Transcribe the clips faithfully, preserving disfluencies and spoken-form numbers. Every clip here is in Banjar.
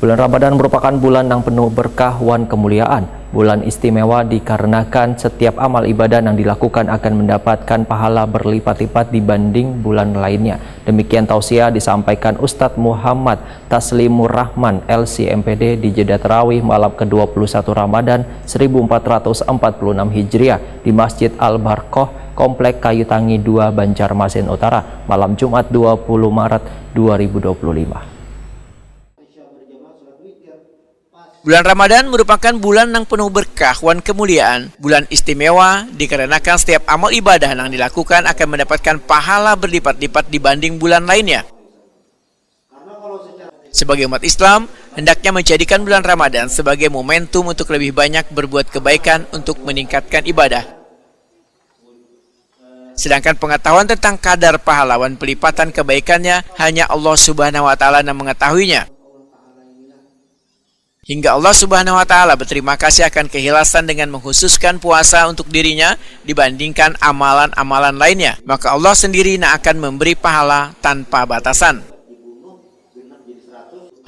Bulan Ramadan merupakan bulan yang penuh berkah wan kemuliaan. Bulan istimewa dikarenakan setiap amal ibadah yang dilakukan akan mendapatkan pahala berlipat-lipat dibanding bulan lainnya. Demikian tausiah disampaikan Ustadz Muhammad Taslimur Rahman, L C M P D, di Jeddah Tarawih malam ke dua puluh satu Ramadan seribu empat ratus empat puluh enam Hijriah di Masjid Al-Barkoh, Komplek Kayu Tangi dua, Banjarmasin Utara, malam Jumat dua puluh Maret dua ribu dua puluh lima. Bulan Ramadan merupakan bulan yang penuh berkah wan kemuliaan, bulan istimewa dikarenakan setiap amal ibadah yang dilakukan akan mendapatkan pahala berlipat-lipat dibanding bulan lainnya. Sebagai umat Islam, hendaknya menjadikan bulan Ramadan sebagai momentum untuk lebih banyak berbuat kebaikan untuk meningkatkan ibadah. Sedangkan pengetahuan tentang kadar pahala wan pelipatan kebaikannya hanya Allah Subhanahu wa Ta'ala yang mengetahuinya. Hingga Allah Subhanahu wa Ta'ala berterima kasih akan keikhlasan dengan mengkhususkan puasa untuk dirinya dibandingkan amalan-amalan lainnya. Maka Allah sendiri yang akan memberi pahala tanpa batasan.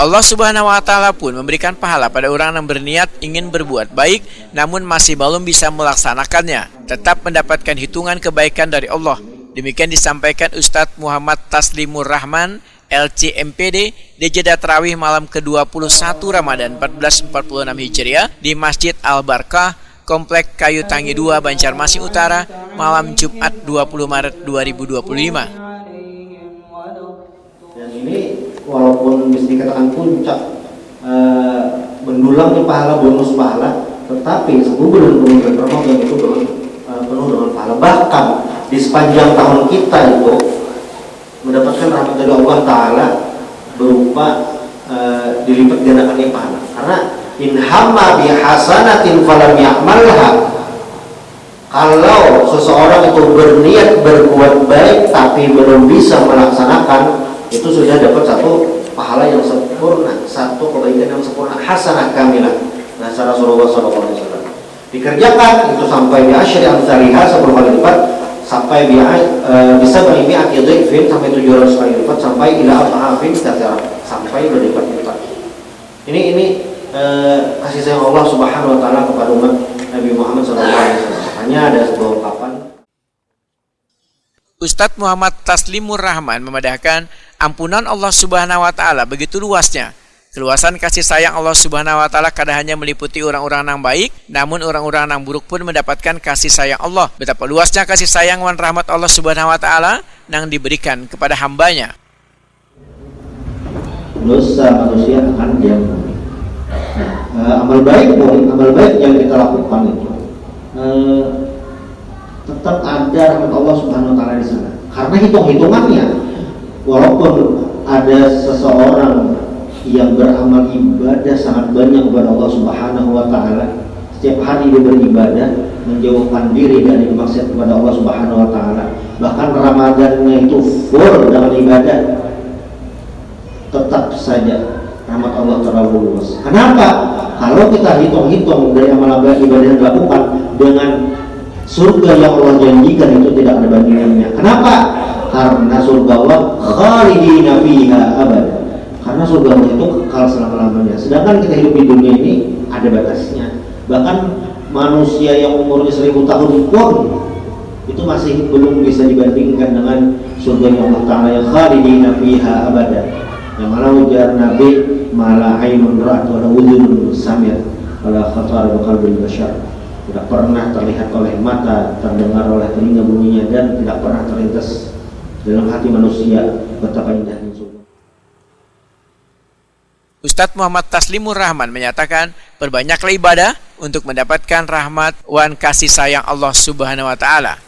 Allah Subhanahu wa Ta'ala pun memberikan pahala pada orang yang berniat ingin berbuat baik namun masih belum bisa melaksanakannya, tetap mendapatkan hitungan kebaikan dari Allah. Demikian disampaikan Ustadz Muhammad Taslimur Rahman, L C M P D, di Jeddah Tarawih malam ke dua puluh satu Ramadan empat belas empat puluh enam Hijriah di Masjid Al-Barkah, Komplek Kayu Tangi dua, Banjarmasin Utara, malam Jumat dua puluh Maret dua ribu dua puluh lima. Dan ini walaupun bisa dikatakan puncak eh, mendulang nih pahala, bonus pahala, tetapi satu bulan, bulan Ramadan itu penuh, eh, penuh dengan pahala. Bahkan di sepanjang tahun kita itu mendapatkan rahmat dari Allah Ta'ala berupa eh, dilipat gandakannya pahala. Karena in hamma bi hasanatin falam ya'malha, kalau seseorang itu berniat berbuat baik tapi belum bisa melaksanakan, itu sudah dapat satu pahala yang sempurna, satu kebaikan yang sempurna, hasanah kamilah, bahasa Rasulullah sallallahu alaihi wasallam. Dikerjakan itu sampai bi asyri amtsaliha, sepuluh kali lipat, sampai bi eh, bi sab'i mi'ati dhifin, sampai tujuh ratus kali lipat, sampai ila adhafin katsirah, sampai berlipat-lipat. Ini ini eh, kasih sayang Allah Subhanahu wa taala kepada umat Nabi Muhammad sallallahu alaihi wasallam. Hanya ada sebuah ungkapan. Ustadz Muhammad Taslimur Rahman memadahkan, ampunan Allah Subhanahu wa Ta'ala begitu luasnya. Keluasan kasih sayang Allah Subhanahu wa Ta'ala kada hanya meliputi orang-orang nang baik, namun orang-orang nang buruk pun mendapatkan kasih sayang Allah. Betapa luasnya kasih sayang wan rahmat Allah Subhanahu wa Ta'ala nang diberikan kepada hambanya. Dosa manusia akan diampuni. Nah, eh, amal baik pun, amal baik yang kita lakukan itu eh, tetap ada rahmat Allah Subhanahu wa taala di sana. Karena hitung-hitungannya, walaupun ada seseorang yang beramal ibadah sangat banyak kepada Allah Subhanahu wa taala, setiap hari dia beribadah, menjauhkan diri dari maksiat kepada Allah Subhanahu wa taala, bahkan Ramadannya itu full dengan ibadah, tetap saja rahmat Allah terlalu luas. Kenapa? Kalau kita hitung-hitung dari amal ibadah yang dilakukan dengan surga yang Allah janjikan, itu tidak ada bandingannya. Kenapa? Karena surga Allah khalidina fiha abada. Karena surga Allah itu kekal selama-lamanya. Sedangkan kita hidup di dunia ini ada batasnya. Bahkan manusia yang umurnya seribu tahun pun itu masih belum bisa dibandingkan dengan surga Allah Ta'ala yang khalidina fiha abada. Yang mana ujar Nabi, mala ainun ra'at wala udhunun samiat wala khatar qalbil bashar. Tidak pernah terlihat oleh mata, terdengar oleh telinga bunyinya, dan tidak pernah terlintas dalam hati manusia betapa indahnya surga. Ustadz Muhammad Taslimur Rahman menyatakan, perbanyaklah ibadah untuk mendapatkan rahmat wan kasih sayang Allah Subhanahu wa Ta'ala.